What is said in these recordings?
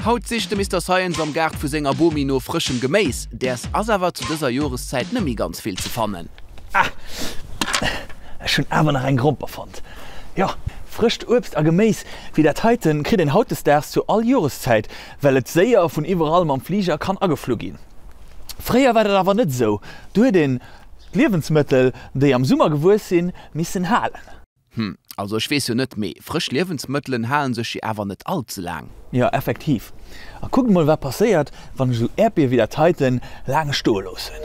Haut sicht de Mister Science am Gaart vu senger Bomi no frëschem Geméis. Däers ass awer zu dëser Joreszäit net méi ganz vill ze fannen. Ah! Ech hunn awer nach eng Gromper fonnt. Jo, frëscht Uebst a Geméis wéi dat heiten kritt een hautdesdaags zu all Joreszäit, well et séier vun iwwerall mam Fliger kann ageflu ginn. Fréier war dat awer net esou, do huet een d'Liewensmëttel, déi am Summer gewuess sinn, missen halen. Hm, also ech weess jo net, mee frësch Liewensmëttelen halen sech jo awer net all ze laang. Jo, effektiv. A kuckt mol wat passéiert, wann ech esou Äerdbier wéi dat heiten laang stoe loossen.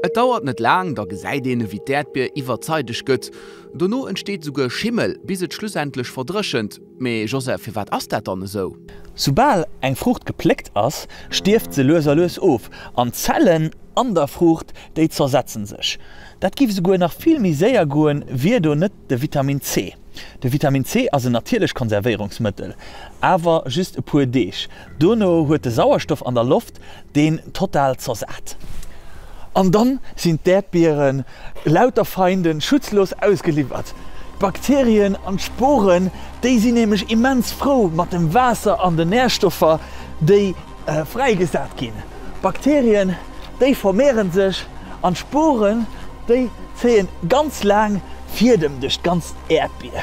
Et dauert net laang, da gesäit een ewéi d'Äerdbier iwwerzeideg gëtt. Dono entsteet esouguer Schimmel, bis et schlussendlech verdréchent. Mee Joseph, firwat ass dat dann esou? Soubal eng Fruucht gepléckt ass, stierft se lues a lues of an d'Zellen an der Fruucht, déi zersetzen sech. Dat giff esouguer nach vill méi séier goen, wier do net de Vitamin C. De Vitamin C ass en natierlecht Konservéierungsmëttel, awer just e puer Deeg. Dono huet de Sauerstoff an der Loft deen total zersat. An dann sinn d'Äerdbieren lauter Feinden schutzlos ausgeliwwert. D'Bakterien an d'Sporen, déi sinn nämlech immens frou mat dem Waasser an den Närstoffer, déi fräigesat ginn. D'Bakterien, déi vermehren sech an d'Sporen, déi zéien ganz laang Fiedem duerch d'ganz Äerdbier.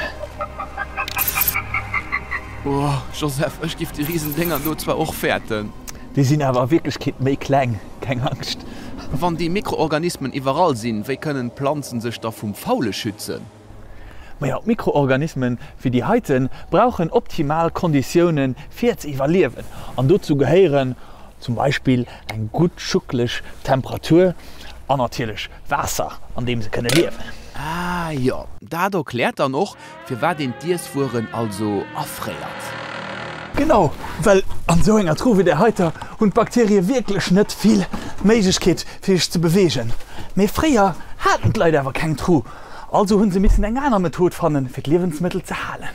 Oh Joseph, ech giff déi Riesendénger do zwar och fäerten. Déi sinn awer a Wierklechkeet méi kleng, keng Angscht. Wann déi Mikroorganismen iwwerall sinn, wéi kënnen d'Planzen sech da vum Faule schützen? Majo, d'Mikroorganismen wéi déi heiten brauchen optimal Konditiounen fir ze iwwerliewen an dozou gehéieren zum Beispill eng gutt schuckeleg Temperatur an natierlech Waasser an deem se kënne liewen. Ah jo, dat erkläert dann och, Firwat een d'Iesswueren also afréiert? Genau, well an esou enger Truh wéi där heiter hunn d'Bakterie wierklech net vill Méiglechkeet fir sech ze beweegen. Mee fréier haten d'Leit awer keng Truh, also hunn se missen eng aner Method fannen fir d'Liewensmëttel ze halen.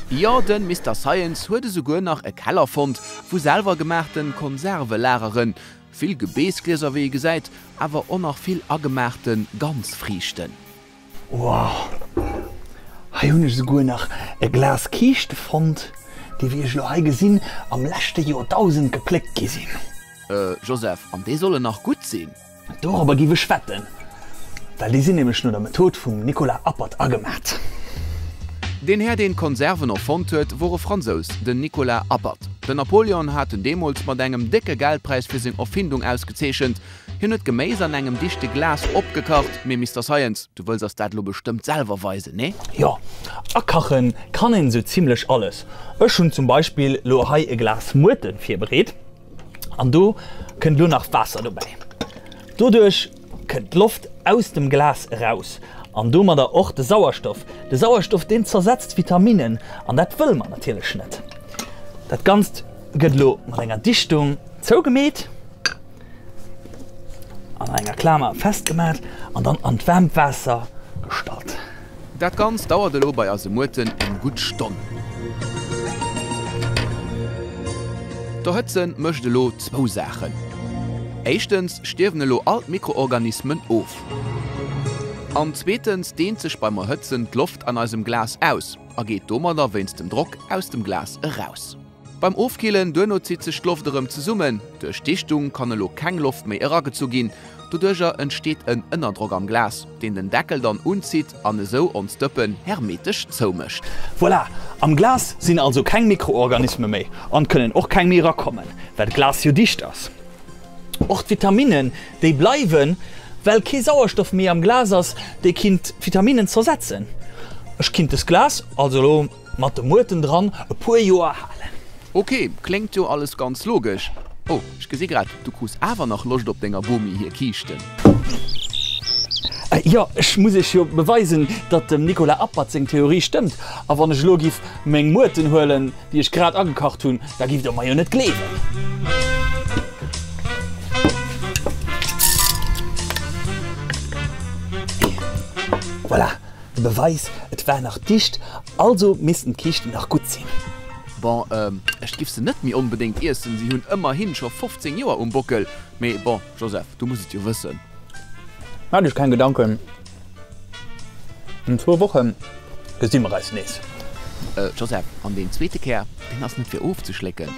Jo, den Mister Science huet esouguer nach e Keller fonnt, wou selwer gemaachten Konserve lageren. Vill Gebeessglieser wéi ee gesäit, awer och nach vill agemaachten Ganzfriichten. Wow, hei hunn ech esouguer nach e Glas Kiischte fonnt, déi, wéi ech elo hei gesinn, am leschte Joerdausend gepléckt gi sinn. Joseph, an déi sollen nach gutt sinn? Dorobber giff ech wetten, well déi sinn nämlech no der Method vum Nicolas Appert agemat. Deen Här, deen d'Konserven erfonnt huet, wor e Fransous, den Nicolas Appert. Den Napoleon hat en deemools mat engem décke Geldpräis fir seng Erfindung ausgezeechent. Hien huet d'Geméis an engem dichte Glas opgekacht. Mee Mister Science, du wëlls eis dat elo bestëmmt selwer weisen, nee? Jo, akache kann een esou zimlech alles. Ech hunn zum Beispill lo hei e Glas Muerte virbereet an do kënnt lo nach Waasser dobäi. Doduerch kënnt d'Loft aus dem Glas eraus an domadder och de Sauerstoff. De Sauerstoff deen zersetzt d'Vitaminen an dat wëlle mer natierlech net. Dat Ganzt gëtt lo mat enger Dichtung zougemeet. An enger Klamer festgemat an dann an d'waarmt Waasser gestallt. Dat Ganzt dauert elo bei eise Muerten eng gutt Stonn. D'Erhëtzen mécht elo zwou Saachen. Éischtens stierwen elo all d'Mikroorganismen of. An zweetens deent sech beim Erhëtzen d'Loft an eisem Glas aus a geet domadder wéinst dem Drock aus dem Glas eraus. Beim Ofkillen duerno zitt sech d'Loft erëm zesummen. Duerch d'Dichtung kann elo keng Loft méi eragezu ginn. Doduercher entsteet en Ënnerdrock am Glas, deen den Deckel dann unzitt an esou onst Dëppen hermetesch zoumécht. Voilà! Am Glas sinn also keng Mikroorganisme méi an kënnen och keng méi erakommen, well d'Glas jo dicht ass. Och d'Vitaminen, déi bleiwen, well kee Sauerstoff méi am Glas ass, dee kinnt d'Vitaminen zersetzen. Ech kinnt dest Glas also elo. Mat de Muerten dran e puer Joer halen. Ok, kléngt jo alles ganz logesch. Oh, ech gesi grad, du krus awer nach Loscht op denger Bomi hir Kiischten. Jo, ech muss iech jo beweisen, datt dem Nicolas Appert seng Theorie stëmmt. A wann ech elo giff meng Muerten huelen, déi ech grad agekacht hunn, da giff der mer jo net gleewen. Voilà, De Beweis, et war nach dicht, also missten d'Kiischten nach gutt sinn. Bon, ech giff se net méi onbedéngt iessen, si hunn ëmmerhin scho 15 Joer um Bockel. Mee bon, Joseph, du muss et jo wëssen. Maach dech keng Gedanken, an zwou Woche gesi mer eis nees. Joseph, an deen zweete Kär, deen ass net fir ofzeschlécken.